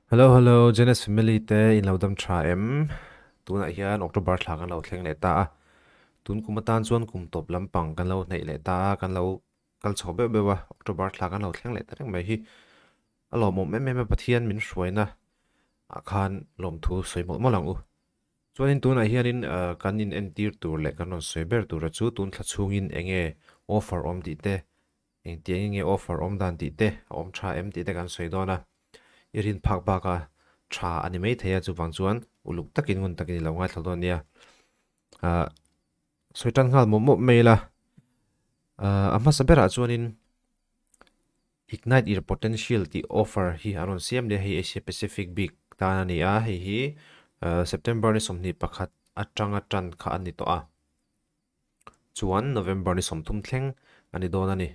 Hello hello Genes family te in lo dam tha em? Tunah hian October thla kan lo thleng leh ta a, tun kum atan chuan kum tawp lampang kan lo hnaih leh ta a, kan lo kal chho beuh beuh a, October thla kan lo thleng leh ta reng mai hi a lawmawm em em a, Pathian min hruaina ah khan lawmthu sawi mawlh mawlh ang u. Chuanin tunah hianin kan in entir tur leh kan rawn sawi ber tura chu tun thla chhungin eng nge offer awm tih te, engtiang nge offer awm dan tih te, a awm tha em tih te kan sawi dawn a. I rin phak baka tha a ni maithei a, chuvang chuan uluk takin ngun takin i lo ngaithla dawn nia. Sawi tan nghal mawp mawp mai ila, a hmasa berah chuanin Ignite Your Potential tih offer hi a rawn siam leh a, hei Asia Pacific bik tan a ni a, hei hi September ni 21 atanga tan kha a ni tawh a, chuan November ni 30 thleng a ni dawn a ni.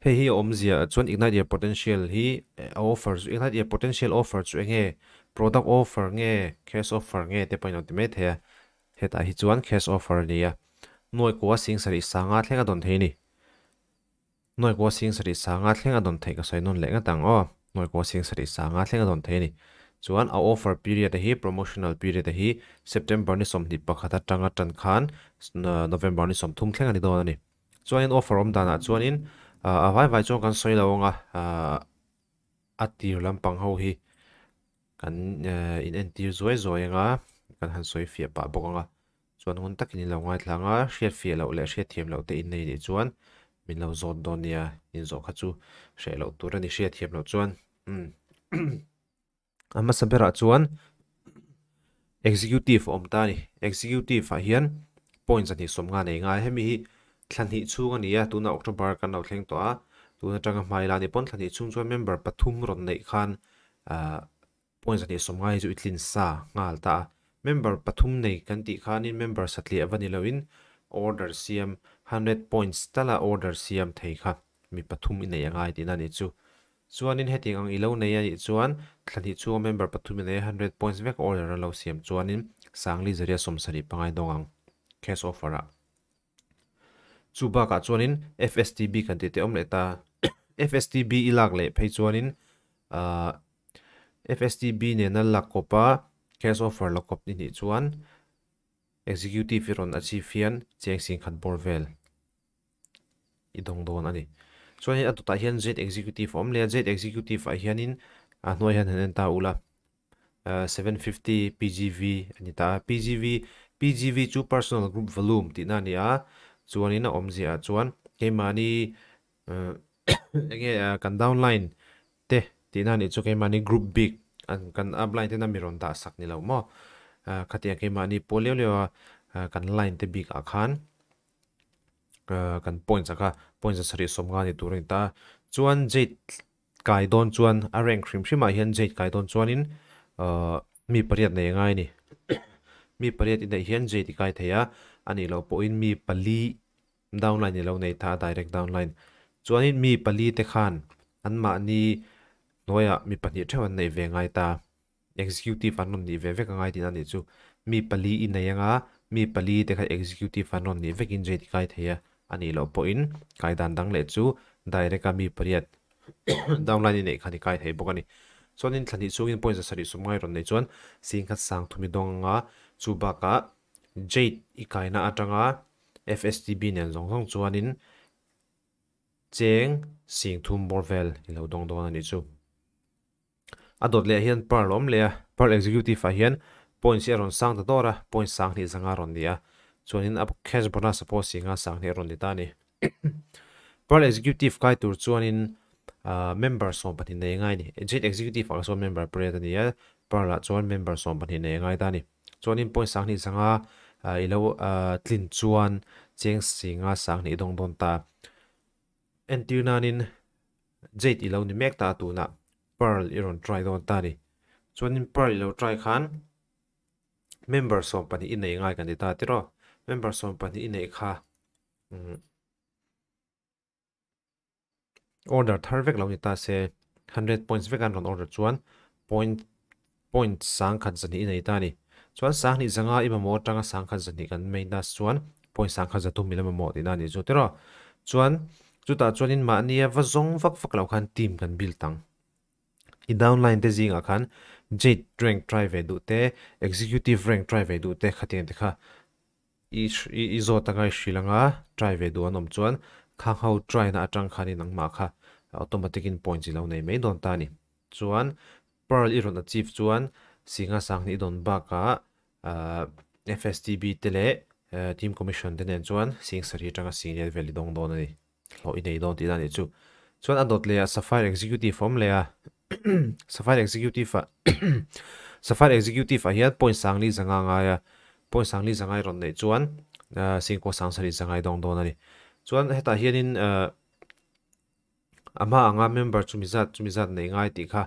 Hei hi a awmzia chuan Ignite Your Potential hi a offer chu Ignite Your Potential offer chu enge product offer nge cash offer nge te pawhin a awm ti mai thei a, hetah hi chuan cash offer a ni a, nuai kua sing sarih sanga thleng a dawn thei a ni. Nuai kua sing sarih sanga thleng a dawn theih ka sawi nawn leh ngat ang aw. Nuai kua sing sarih sanga thleng a dawn thei a ni. Chuan a offer period a hi promotional period a hi September ni 21 atanga tan khan November ni 30 thleng a ni dawn a ni. Chuanin offer awm danah chuanin a vai vai chuan kan sawi lo anga a tir lampang ho hi kan in entir zuai zuai anga kan han sawi fiah pah bawk anga. Chuan ngun takin in lo ngaithla anga hriat fiah loh leh hriat thiam loh te in nei nih chuan min lo zawt dawn nia, in zawh kha chu hreh loh tur a ni hriat thiam loh chuan. Umm a hmasa berah chuan executive a awm ta a ni. Executive ah hian point 250 nei ngai hemi hi thla hnih chhung a ni a, tunah October kan lo thleng tawh a, tun atanga hmai la ni pawn thla hnih chhung chuan member pathum rawn neih khan ah Point 250 hi chu i tlin sa nghal ta a. Member pathum nei kan tih khanin member satliah va ni loin order siam 100 points tala order siam thei kha mi pathum i nei a ngai tihna a nih chu. Chuanin hetiang ang i lo nei a nih chuan thla hnih chhunga member pathum i nei a 100 points vek order a lo siam chuanin sangli zaria 75 dawng ang cash offer ah. Chu bakah chuanin FSTB kan tih te awm leh ta. FSTB i lak leh phei chuanin ahh FSTB nena la kawp a cash offer la kawp ni hnih chuan executive i rawn achieve hian cheng sing khat bawr vel i dawng dawn a ni. Chuanin a dawtah hian Jade Executive a awm leh a, Jade Executive ah hianin a hnuai hian han en ta ula 750 PGV a ni ta a, PGV PGV chu Personal Group Volume tihna a ni a, chuanin a awmzia ah chuan keimahni enge kan downline te tihna a nih chu keimahni group bik an kan upline tena mi rawn dah sak ni lo maw khatiang keimahni pawl leu leu a kan line te bik ah khan kan points ah kha points a sarih 50 ni tur a ni ta chuan jade kai dawn chuan a rank hrim hrim ah hian jade kai dawn chuanin mi pariat nei a ngai a ni mi pariat i neih hian jade i kai thei a a nih loh pawhin mi pali Downline i lo nei ta a, direct downline. Chuanin mi pali te khan anmahni hnuaiah mi pahnih theuh an neih ve ngai ta. Executive an rawn nih ve vek a ngai tihna nih chu. Mi pali i nei anga mi pali te kha executive an rawn nih vekin zui ti kai thei a, a nih loh pawhin kaidan dang leh chu direct a mi pariat downline i neih khan i kai thei bawk a ni. Chuanin thla hnih chhungin point 750 rawn neih chuan singkhat sang thumi dawng anga chu bakah Jade i kaina atanga FSTB nen zawng zawng chuanin cheng sing thum bawr vel i lo dawng dawn a nih chu. A dawt leh ah hian Pearl a awm leh a, Pearl Executive ah hian points hi a rawn sang ta dawr a, point 20 zanga a rawn ni a, chuanin a cash bonus a pawh singa 20 a rawn ni ta a ni. Pearl Executive kai tur chuanin member 12 nei a ngai a ni. Jade Executive ah chuan member pariat a ni a, Pearl ah chuan member 12 nei a ngai ta a ni. Chuanin point 20 zanga i lo tlin chuan cheng singa 20 dawng dawn ta. Entir nanin Jade i lo ni mek ta a tunah Pearl i rawn try dawn ta a ni. Chuanin Pearl i lo try khan member 12 i nei ngai kan ti ta tiraw. Member 12 i neih kha Order thar vek lo ni ta se, 100 points vek an rawn order chuan point point 120 i nei ta a ni. Chuan 25 i mamawh atanga 120 kan minus chuan point 130 i la mamawh tihna a nih chu tiraw. Chuan chutah chuanin mahnia va zawng vak vak loh khan team kan build ang. I downline te zingah khan Jade rank try ve duh te, Executive rank try ve duh te khatiang te kha i i zawt anga i hrilh anga try ve duh an awm chuan khang ho try na atang khanin nangmah kha automatic in points i lo nei mai dawn ta a ni. Chuan Pearl i rawn achieve chuan Singa Sanghnih dawn bakah FSTB te leh Team Commission te nen chuan Sing sarih atanga Sing lian vel i dawng dawn a ni. Hlawh i nei dawn tih dan nih chu. Chuan a dawt leh ah Sapphire Executive a awm leh a. Sapphire Executive ah Sapphire Executive ah hian point sangli zanga ngai a. Point sangli zanga i rawn neih chuan Singkaw sang sarih zanga i dawng dawn a ni. Chuan hetah hianin a hma anga member chumi zat chumi zat neih ngai tih kha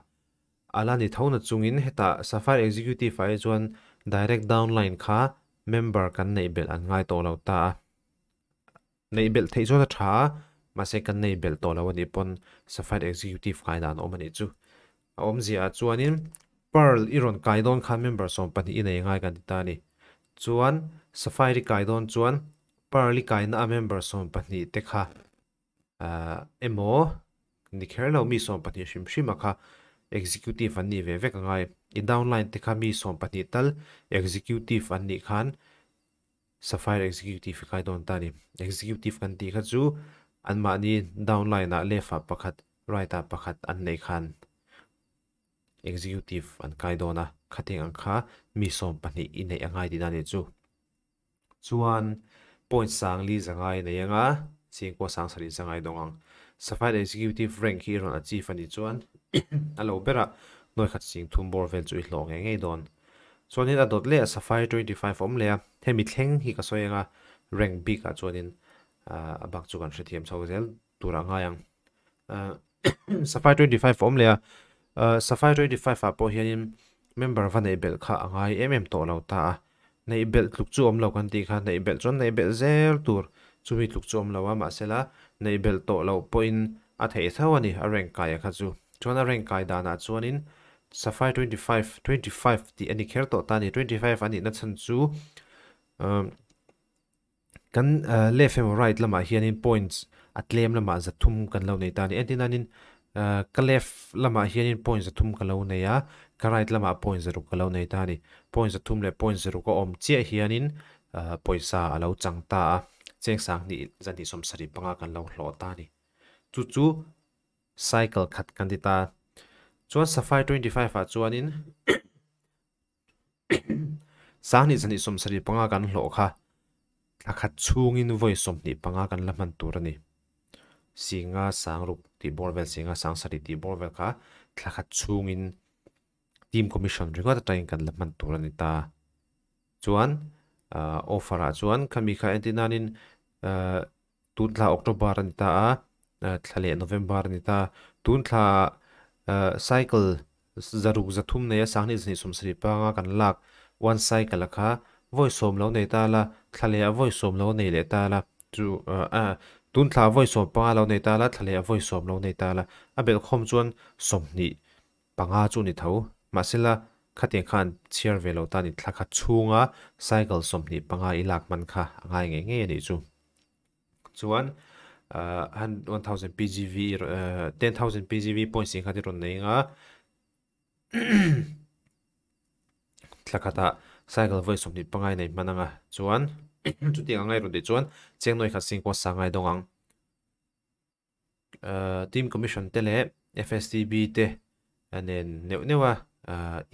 a la ni tho na chungin hetah Sapphire Executive ah hi chuan direct downline kha member kan neih belh an ngai tawh lo ta a. Neih belh theih chuan a tha a, mahse kan nei belh tawh lo a nih pawn Sapphire Executive kai dan a awm a nih chu. A awmzia ah chuanin Pearl i rawn kai dawn khan member 12 i nei ngai kan ti ta a ni. Chuan Sapphire i kai dawn chuan Pearl i kaina a member 12 te kha emaw ni kher lo mi 12 hrim hrim a kha Executive an nih ve vek a ngai. I downline te kha mi 12 tal Executive an nih khan Sapphire Executive hi kai dawn ta a ni. Executive kan tih kha chu anmahni downline ah left ah pakhat right ah pakhat an neih khan Executive an kai dawn a, khating ang kha mi 12 i neih a ngai tihna a nih chu. Chuan point sangli zangai nei anga chhingkua sang sarih zangai dawng ang. Sapphire Executive rank hi i rawn achieve a nih chuan a lo berah nuai khat ching thum bawr vel chu i hlawh ngei ngei dawn. Chuanin a dawt leh a Sapphire 25 awm leh a, hemi thleng hi ka sawi anga rank bik ah chuanin a bak chu kan hrethiam chho zel tur ah ngai ang. Sapphire 25 awm leh a, Sapphire 25 ah pawh hianin member va neih belh kha a ngai em em tawh lo ta a, neih belh tluk chu awm lo kan tih kha neih belh chuan neih belh zel tur chumi tluk chu awm lo a, mahsela neih belh tawh loh pawhin a theih tho a ni a rank kai a kha chu. Chuan a rank kai danah chuanin Sapphire 25, 25 tih a ni kher tawh ta a ni. 25 a nihna chhan chu kan left emaw right lamah hianin points a tlem lamah zathum kan lo nei ta a ni. Entinanin ka left lamah hianin point zathum ka lo nei a, ka right lamah point zaruk ka lo nei ta a ni. Point zathum leh point zaruk a awm chiah hianin pawisa a lo chang ta a, cheng sanghnih zahnih 75 kan lo hlawh ta a ni. Chu chu Cycle khat kan ti ta. Chuan Sapphire 25 ah chuanin sanghnih zahnih 75 kan hlawh kha thla khat chhungin vawi 25 kan la hman tur a ni. Singa sangruk tih bawr vel, singa sangsarih tih bawr vel kha thla khat chhungin team commission ringawt atangin kan la hman tur a ni ta. Chuan offer ah chuan khami kha entinanin Tun thla October a ni ta a, thla leh November a ni ta. Tun thla cycle zaruk zathum nei a sanghnih zahnih 75 anga kan lak one cycle a kha vawi sawm lo nei ta la, thla leh a vawi sawm lo nei leh ta la, chu tun thla vawi 15 lo nei ta la, thla leh a vawi sawm lo nei ta la. A belhkhawm chuan 25 chu ni tho. Mahsela khatiang khan chhiar ve lo ta ni thla khat chhunga cycle 25 i lak hman kha a ngai ngei ngei a nih chu. Chuan 1000 PGV 10,000 PGV points in kha ti rawn nei anga thla khatah cycle vawi 25 nei hman anga chuan chutiang anga i rawn tih chuan cheng nawi khat sing pawh sangai dawng ang. Team commission te leh FSTB te nen neuh neuh a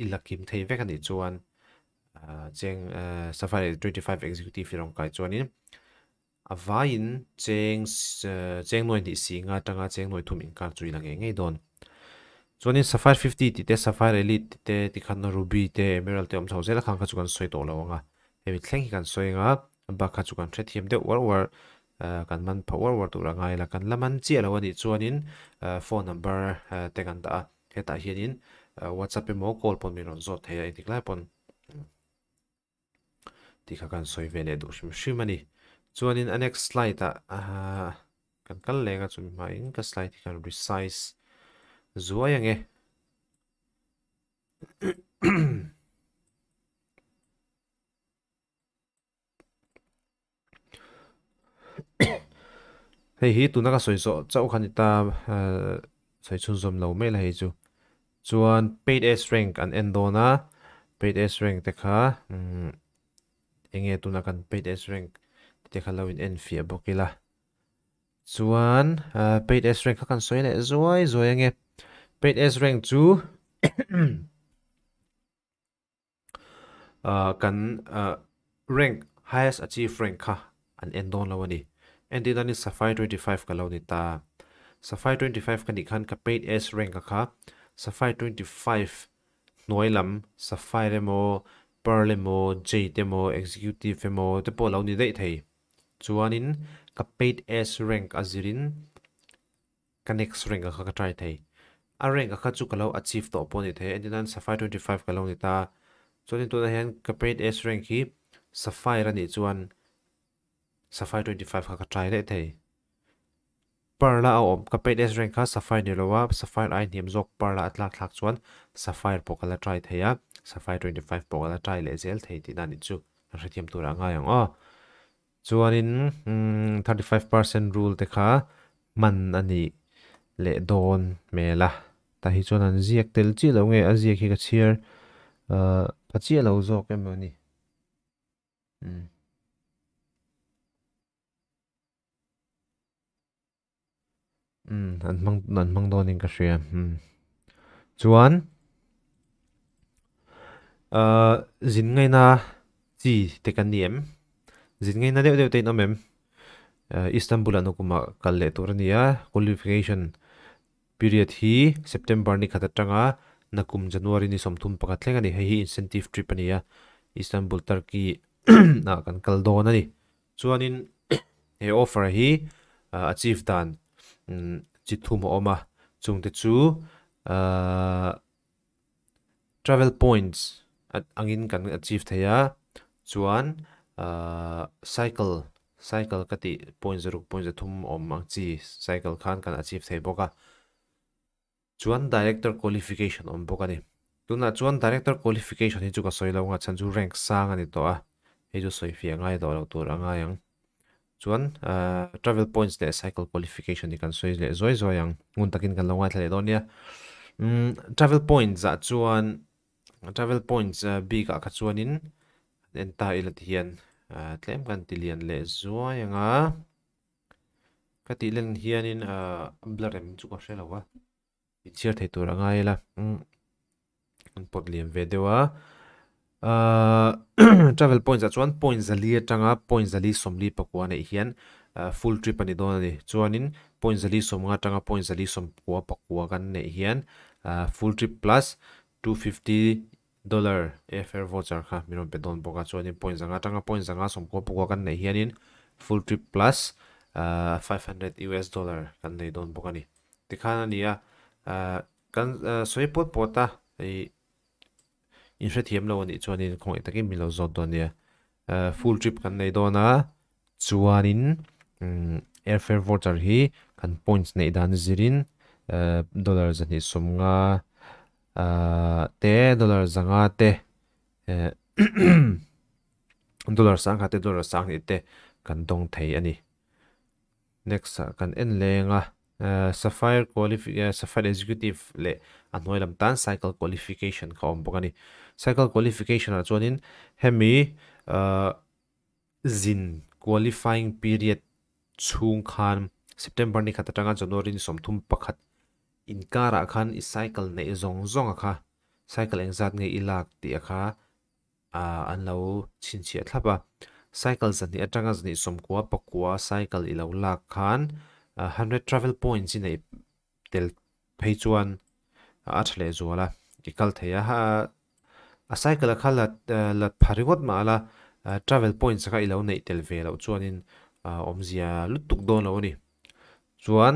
i la kim thei vek a nih chuan cheng Sapphire 25 executive hi rawn kai chuanin a vaiin cheng cheng nuai hnih si nga atanga cheng nuai thum inkar chu i la ngei ngei dawn. Chuanin Sapphire 50 tih te Sapphire Elite tih te tikhan Ruby te Emerald te awm chho zel a khang kha chu kan sawi tawh lo ang a, hemi thleng hi kan sawi ang a, a bak kha chu kan hrethiam deuh uar uar kan man pha uar uar tur a ngai la, kan la man chiah lo a nih chuanin phone number te kan dah a, hetah hianin WhatsApp emaw call pawn min rawn zawt thei a engtik lai pawn tih kha kan sawi ve leh duh hrim hrim a ni. Chuanin a next slide ah kan kal leng a chumi hmain ka slide hi kan resize zuai ange. Hei hi tuna ka sawi zawh chauh kha ni ta, sawi chhunzawm lo mai la hei chu. Chuan paid S rank an en dawn a, paid S rank te kha enge tuna kan paid S rank te kha lo in en fiah bawk ila. Chuan paid S rank kha kan sawi leh zuai zuai ange. Paid S rank chu kan rank highest achieve rank kha an en dawn lo a ni. Entirna ni Sapphire 25 ka lo ni ta. Sapphire 25 ka nih khan ka paid S rank a kha Sapphire 25 hnuai lam Sapphire emaw Pearl emaw Jade emaw Executive emaw te pawh lo ni daih thei. Chuanin ka paid S rank a zirin ka next rank a kha ka try thei. A rank a kha chu ka lo achieve tawh pawh ni thei. Entirna Sapphire 25 ka lo ni ta. Chuanin tunah hian ka paid S rank hi Sapphire a nih chuan Sapphire 25 kha ka try leh thei. Pearl a awm ka paid S rank kha Sapphire ni lo a, Sapphire ai hniam zawk Pearl a tlak thlak chuan Sapphire pawh ka la try thei a, Sapphire 25 pawh ka la try leh zel thei tihna nih chu kan hrethiam tur a ngai ang aw. Chuanin 35% rule te kha hman a nih leh dawn hmel a. Tah hi chuan an ziak tel chiah lo nge a ziak hi ka chhiar ka chiah lo zawk emaw ni. An hmang an hmang dawnin ka hria. Chuan zin ngaina chi te kan ni em? Zin ngaina deuh deuh te in awm em? Istanbul ah nakuma kal leh tur a ni a, qualification period hi September ni khat atanga nakum January ni 31 thleng a ni. Hei hi incentive trip a ni a, Istanbul Turkey ah kan kal dawn a ni. Chuanin he offer hi achieve dan chi thum a awm a, chungte chu travel points angin kan achieve thei a, chuan cycle cycle ka tih point zaruk point zathum awm ang chi cycle khan kan achieve thei bawk a. Chuan director qualification awm bawk a ni. Tunah chuan director qualification hi chu ka sawi lo nga chhan chu rank sang a ni tawh a, hei chu sawi fiah ngai tawh lo tur a ngai ang. Chuan travel points leh cycle qualification hi kan sawi leh zuai zuai ang, ngun takin kan lo ngaithla leh dawn nia. Travel points ah chuan travel points bik ah kha chuanin en ta ila ti hian tlem kan ti lian leh zuai ang a. Ka tih len hianin blur em chu ka hre lo a, inchhiar thei tur a ngai ila an pawt lian ve deuh a. Travel points ah chuan point zali atanga point zali sawmli pakua neih hian full trip a ni dawn a ni. Chuanin point zali sawmnga atanga point zali sawmkua pakua kan neih hian full trip plus $250 airfare voucher kha min rawn pe dawn bawk a. Chuanin point zanga atanga point zanga sawmkua pakua kan neih hianin full trip plus $500 kan nei dawn bawk a ni. Tikhan a ni a, kan sawi pawt pawt a, in hrethiam lo a nih chuanin khawngaih takin min lo zawt dawn nia. Full trip kan nei dawn a, chuanin airfare voucher hi kan points neih dan zirin dollar zahnih sawmnga te dollar zanga te dollar sangkhat te dollar sanghnih te kan dawng thei a ni. Next ah kan en leng a, Sapphire Sapphire Executive leh a hnuai lam tan cycle qualification kha awm bawk a ni. Cycle qualification ah chuanin hemi zin qualifying period chhung khan September ni khat atanga January ni 31 inkarah khan i cycle neih zawng zawng a kha cycle engzat nge i lak tih a kha an lo chhinchhiah thlap a. Cycle zahnih atanga zahnih sawmkua pakua cycle i lo lak khan 100 travel points i neih tel phei chuan a tha leh zual a, i kal thei a. A cycle a kha lat pha ringawt mah la travel points kha i lo neih tel ve loh chuanin awmzia lutuk dawn lo a ni. Chuan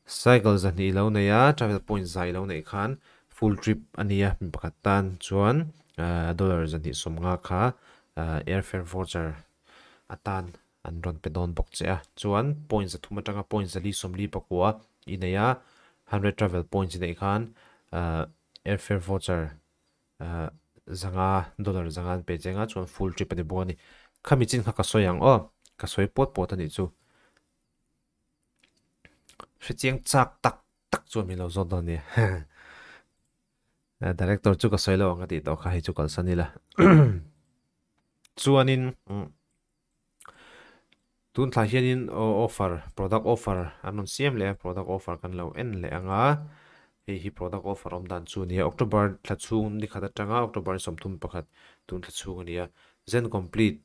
cycle zahnih i lo nei a, travel points za i lo neih khan full trip a ni a, mi pakhat tan chuan dollar zahnih sawmnga kha airfare voucher atan an rawn pe dawn bawk che a. Chuan point zathum atanga point zali sawmli pakua i nei a, 100 travel points i neih khan airfare voucher zanga dollar zanga an pe che nga chuan full trip a ni bawk a ni. Khami chin kha ka sawi ang aw, ka sawi pawt pawt a nih chu. Hrechiang chak tak tak chuan min lo zawt dawn nia. Director chu ka sawi lo ang ka tih tawh kha hei chu kalsan ila. Chuanin tun thla hianin offer product offer an rawn siam leh a, product offer kan lo en leh ang a. Hei hi product offer awm dan chu a ni a, October thla chhung ni khat atanga October 31 tun thla chhung a ni a. Zen Complete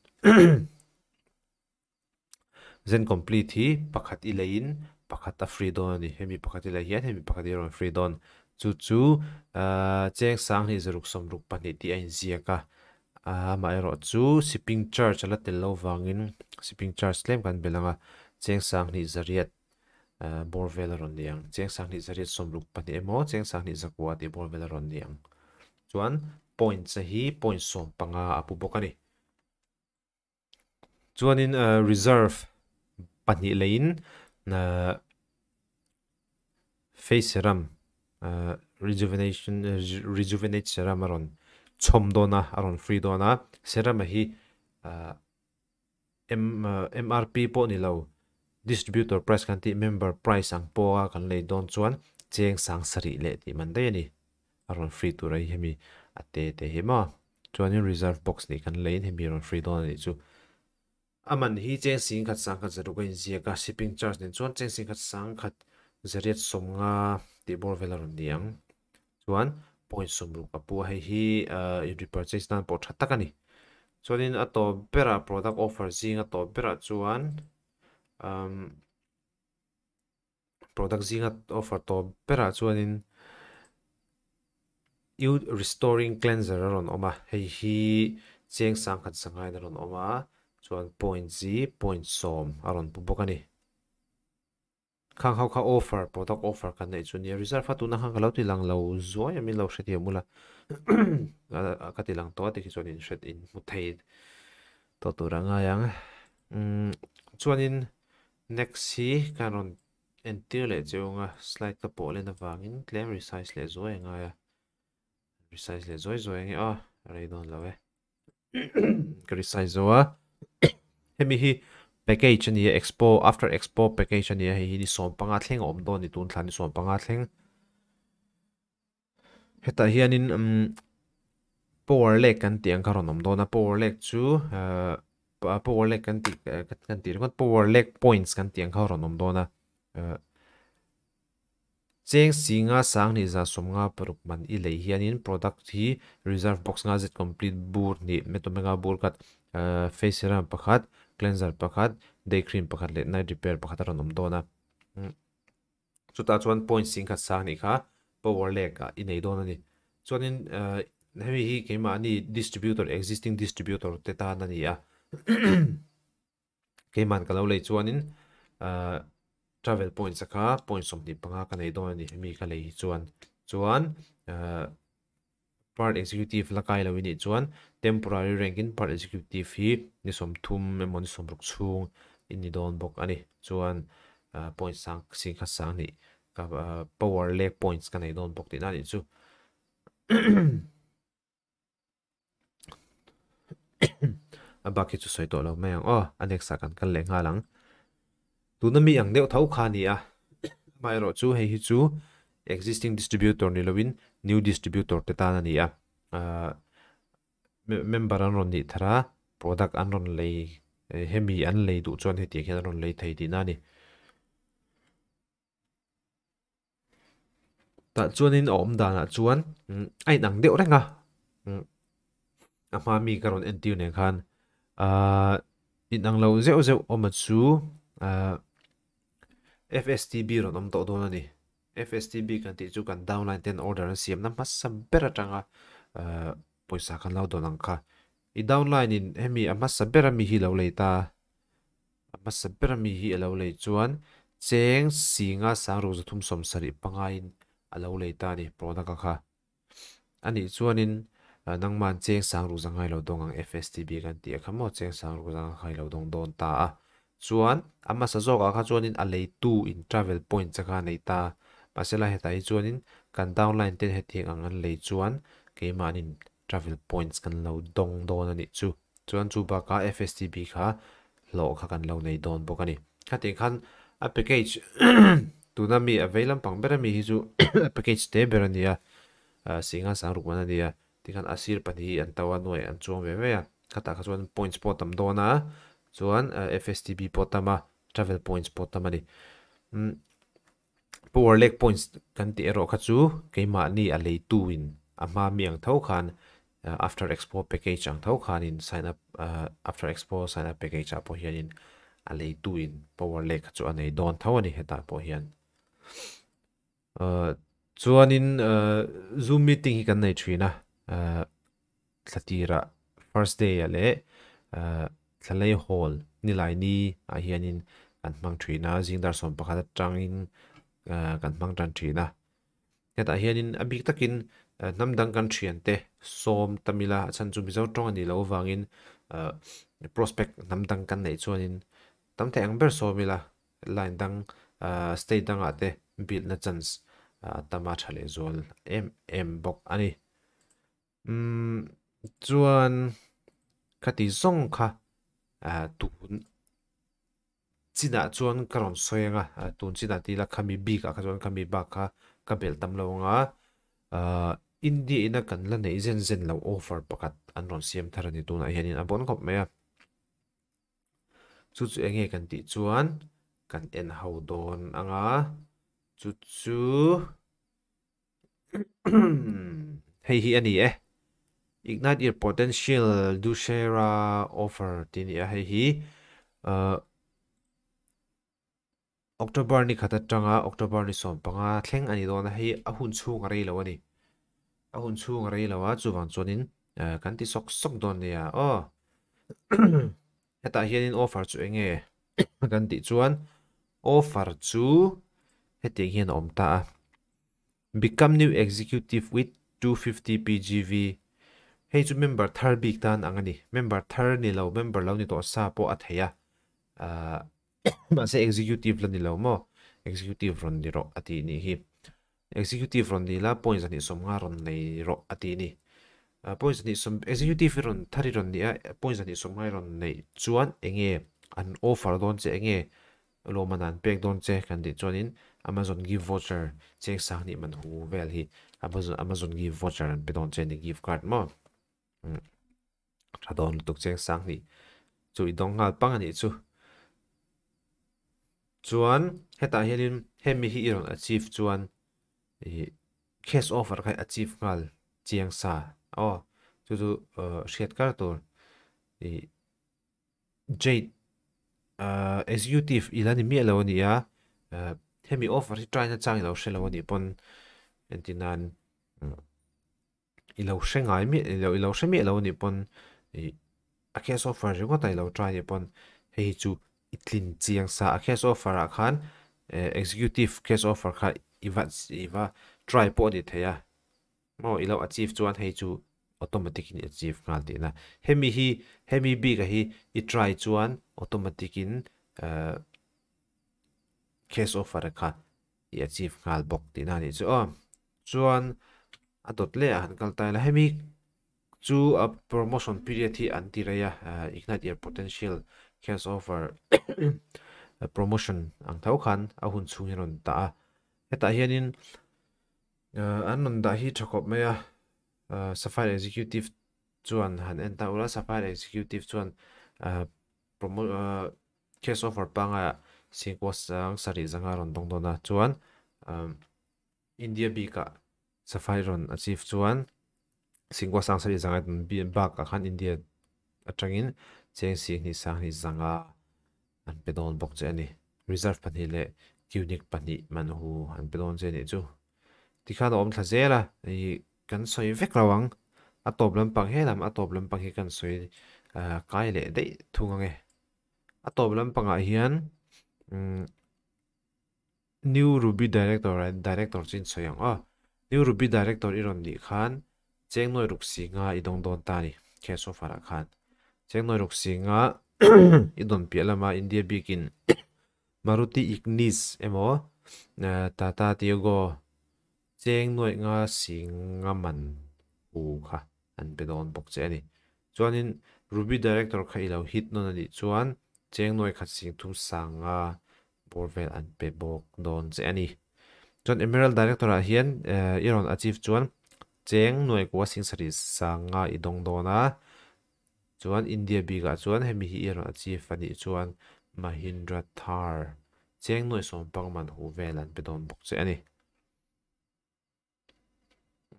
Zen Complete hi pakhat i leiin pakhat a free dawn a ni. Hemi pakhat i lei hian hemi pakhat hi a rawn free dawn. Chu chu cheng sanghnih zaruk sawmruk pahnih tih a inziak a. Amaherawh chu shipping charge a la tel lo vangin shipping charge tlem kan belh ang a, cheng sanghnih zariat bawr vel a rawn ni ang. Cheng sanghnih zariat sawmruk pahnih emaw cheng sanghnih zakua tih bawr vel a rawn ni ang. Chuan points a hi point 15 a pu bawk a ni. Chuanin reserve pahnih leiin face serum rejuvenation rejuvenate serum a rawn chhawm dawn a, a rawn free dawn a. Serum a hi M_R_P pawh ni lo distributor price kan tih member price ang pawha kan lei dawn chuan cheng sang sarih leh tih man daih a ni. A rawn free tur a hi hemi a te te hi maw. Chuanin reserve box nih kan leiin hemi a rawn free dawn a nih chu. A man hi cheng sing khat sang khat zaruk a inziak a, shipping charge nen chuan cheng sing khat sang khat zariat 50 tih bawr vel a rawn ni ang. Chuan point 60 a pu a, hei hi in repurchase nan pawh tha tak a ni. Chuanin a tawp berah product offer zing a tawp berah chuan product zinga offer tawp berah chuanin Youth Restoring Cleanser a rawn awm a, hei hi cheng sangkhat zangain a rawn awm a, chuan point zi point 10 a rawn pu bawk a ni. Khang ho kha offer product offer kan neih chu nia reserve a tuna khan ka lo ti lang lo zuai a min lo hrethiam ula ka ti lang tawh a tikhi chuan in hret in hmu thei tawh tur a ngai ang. Chuanin next hi kan rawn entir leh che ung a, slide ka pawh len avangin tlem resize leh zuai a ngai a, resize leh zuai zuai ange aw rei dawn lo e. Ka resize zo a, hemi hi package a ni a, expo after expo package a ni a, hei hi ni 15 thleng a awm dawn a ni tun thla ni 15 thleng. Hetah hianin power leg kan tih ang kha rawn awm dawn a, power leg chu power leg kan tih kan tih ringawt power leg points kan tih ang kha rawn awm dawn a. Cheng singa sanghnih za 56 man i lei hianin product hi reserve box nga zet complete bur hnih metomega bur khat face serum pakhat cleanser pakhat day cream pakhat leh night repair pakhat a rawn awm dawn a. Chutah chuan point sing khat sang nih kha power leg ah i nei dawn a ni. Chuanin hemi hi keimahni distributor existing distributor te tan a ni a. Keiman ka lo lei chuanin travel points a kha point 25 ka nei dawn a ni hemi ka lei hi chuan. Chuan part executive la kai lo i nih chuan temporary rank in part executive hi ni 30 emaw ni 60 chhung i ni dawn bawk a ni. Chuan point sang sing khat sang nih ka power leg points ka nei dawn bawk tihna a nih chu. A bak hi chu sawi tawh lo mai ang aw, a next ah kan kal leh nghal ang. Tuna mi ang deuh tho kha a ni a, amaherawh chu hei hi chu existing distributor ni lovin new distributor te tan a ni a, member an rawn nih thar a, product an rawn lei hemi an lei duh chuan hetiang hian an rawn lei thei tihna a ni. Tah chuanin a awm danah chuan a inang deuh reng a, a hma mi ka rawn entir nen khan inang lo zeuh zeuh awm a chu F_S_T_B rawn awm tawh dawn a ni. F_S_T_B kan tih chu kan downline ten order an siamna hmasa ber atanga pawisa kan lo dawn ang kha. I downline in hemi a hmasa ber ami hi lo lei ta, a hmasa ber ami hi a lo lei chuan cheng singa sangro 375 in a lo lei ta a ni product a kha. Anih chuanin nangman cheng sangro zangai lo dawng ang F_S_T_B kan tih a kha maw cheng sangro zangai lo dawng dawn ta a. Chuan a hmasa zawkah kha chuanin a leitu in travel points a kha a nei ta. Mahse lai hetah hi chuanin kan downline ten hetiang ang an lei chuan keimahnin travel points kan lo dawng dawn a nih chu. Chuan chu bakah F_S_T_B kha hlawh kha kan lo nei dawn bawk a ni. Khatiang khan a package tuna mi a vei lampang ber ami hi chu a package te ber a ni a. Singa sang ruk man ania tikhan a sir pahnih hi an to a nuai an chuang ve ve a khatah kha chuan points pawh tam dawn a chuan F_S_T_B pawh tam a travel points pawh tam a ni. Power leg points kan tih erawh kha chu keimahni a leitu in a hma mi ang tho khan after expo package ang tho khanin sign up after expo sign up package ah pawh hianin a leitu in power leg kha chu a nei dawn tho a ni hetah pawh hian. Chuanin zoom meeting hi kan nei thin a thla tirah first day ah leh thlalei hall nilai ni ah hianin kan hmang thin a zingdar sawm pakhat atangin kan hmang tan thin a hetah hianin a bik takin hnam dang kan thian te sawm tamila a chhan chu Mizo tawng a nih loh avangin prospect hnam dang kan neih chuanin tam theih ang ber sawm ila line dang state dangah te build na chance a tam a tha leh zual em em bawk a ni. Chuan khati zawng kha tun chinah chuan ka rawn sawi anga tun chinah tila khami bik ah kha chuan khami bak kha ka belh tam lo anga India ina kan la neih zen zen lo offer pakhat an rawn siam thar a ni tunah hianin a bawn khawp mai a. Chu chu enge kan tih chuan kan en ho dawn anga chu chu hei hi a ni e. Ignite your potential Dussehra offer tih a ni a hei hi October ni khat atanga October ni sawm panga thleng a ni dawn a hei a hun chhung a rei lo a ni. A hun chhung a rei lo a chuvang chuanin kan ti sawk sawk dawn nia aw. Hetah hianin offer chu enge kan tih chuan offer chu hetiang hian a awm ta a. Become new executive with 250 PGV hei chu member thar bik tan ang a ni. Member thar ni lo member lo ni tawh sa pawh a thei a. Mahse executive la ni lo maw executive rawn ni rawh a tih nih hi. Executive rawn ni la point zahnih sawmnga rawn nei rawh a tih ni. Point zahnih sawm executive hi rawn thar hi rawn ni a point zahnih sawmnga hi rawn neih chuan enge an offer dawn che enge lawmman an pek dawn che kan tih chuanin Amazon gift voucher cheng sang hnih man hu vel hi Amazon Amazon gift voucher an pe dawn che ni gift card maw. Tha dawn lutuk cheng sang hnih chu i dawng nghal pang a nih chu. Chuan hetah hianin hemi hi i rawn achieve chuan ih cash offer kha i achieve nghal chiang sa aw chu chu hriat kar tur ih Jade executive i la ni miah lo a ni a hemi offer hi try na chang i lo hre lo a nih pawn entir nan. I lo hre ngai miah i lo i lo hre miah lo a nih pawn ih a cash offer ringawt a i lo try nih pawn hei hi chu i tlin chiang sa a cash offer ah khan eh executive cash offer kha i va i va try pawh a ni thei a maw i lo achieve chuan hei chu automatic in i achieve nghal tihna hemi hi hemi bik ah hi i try chuan automatic in eh cash offer kha i achieve nghal bawk tihna a nih chu aw. Chuan a dawt leh ah han kal ta ila hemi chu a promotion period hi an ti rei a ignite your potential cash offer promotion ang tho khan a hun chhung hi a rawn dah a hetah hianin an rawn dah hi tha khawp mai a sapphire executive chuan han en ta ula sapphire executive chuan promo cash offer pangai ah singkua sang sarih zanga rawn dawng dawn a chuan India bikah Safai rawn achieve chuan Singkua sang sarih zanga bakah khan India atangin cheng sihnih sanghnih zanga an pe dawn bawk che a ni. Reserve pahnih leh Cunic pahnih man hu an pe dawn che a nih chu. Tikhan a awm thla zel a, ih kan sawi vek lo ang. A tawp lampang he lam a tawp lampang hi kan sawi kai leh daih thung ang e. A tawp lampangah hian umm New Ruby Director Director chu in sawi ang aw. New Ruby Director i rawn nih khan cheng nawi ruk si nga i dawng dawn ta a ni cash offer ah khan. Cheng nawi ruk si nga i dawn piah lama India bikin Maruti Ignis emaw Tata Tiago cheng nawi nga si nga man hu kha an pe dawn bawk che a ni. Chuanin Ruby Director kha i lo hit nawn a nih chuan cheng nawi khat sing thum sang nga bawr vel an pe bawk dawn che a ni. Chuan Emerald Director ah hian i rawn achieve chuan Cheng nuai kua sing sarih sanga i dawng dawn a. Chuan India bikah chuan hemi hi i rawn achieve a nih chuan Mahindra Thar cheng nuai sawm pang man huh vel an pe dawn bawk che a ni.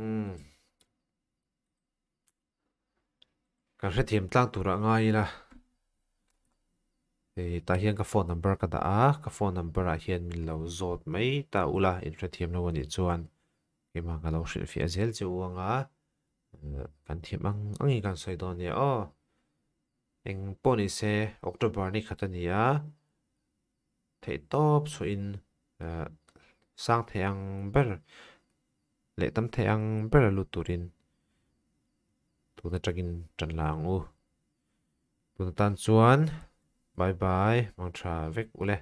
Umm. Kan hrethiam tlang turah ngai ila. Hei tah hian ka phone number ka dah a, ka phone number ah hian min lo zawt mai ta ula in hrethiam lo anih chuan keimah ka lo hrilhfiah zel che u anga kan thiam ang angin kan sawi dawn nia aw. Eng pawh ni se October ni khat a ni a, theih tawp chhuahin sang thei ang ber leh tam thei ang ber a lut turin tun atangin tan la ang u. Tun atan chuan bye bye mang tha vek ule.